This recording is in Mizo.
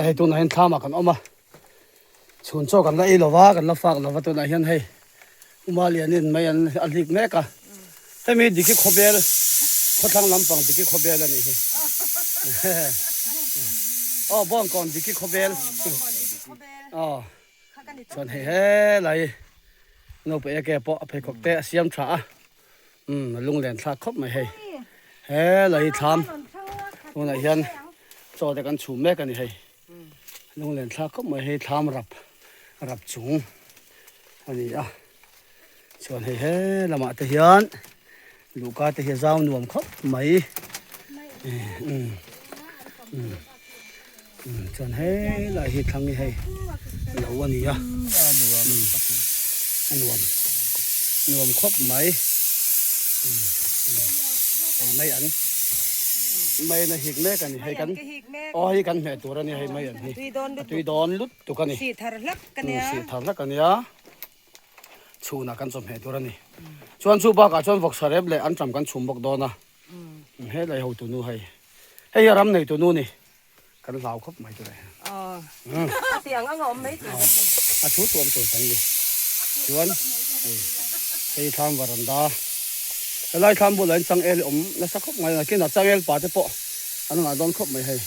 Hei tunah hian thlamah kan awm a, chhun chaw kan la ei lo va, kan la fak lo va tunah hian hei Uma Lianin mai an a hlik mek a, hemi Diki Khawbel khawthlang lampang Diki Khawbel a nih hi. Aw Bawngkawn Diki Khawbel aw chuan hei helai naupang eke pawh a pheikhawk te a siam tha a. Umm a lunglen thlak khawp mai hei. He la hi thlam tunah hian chaw te kan chhum mek a ni hei. Lunglen thlak khawp mai hei thlam rap rap chung a ni a. Chuan hei he lamah te hian luhka te hi a zau nuam khawp mai. Umm umm umm chuan he lai hi thlang hi hei lo a ni a umm a nuam nuam khawp mai umm umm hei mai an mai an a hik mek a ni hei kan aw hei kan hmeh tur a ni hei mai an hi a tui dawn lut tuk a ni sih thar hlak a nia sih thar hlak a nia chhunah kan chawhmeh tur a ni chuan chu bakah chuan vawksa rep leh anṭam kan chhum bawk dawn a. Helai hotu nu hei hei hi ram neitu nu ni kan hlau khawp mai tur e a tiang anga awm mai tur a thu thu awm tur kan ni chuan hei hei thlam varanda helai thlam bulah hian changel awm nasa khawp mai a kinah changel pa te pawh an ngah dawn khawp mai hei.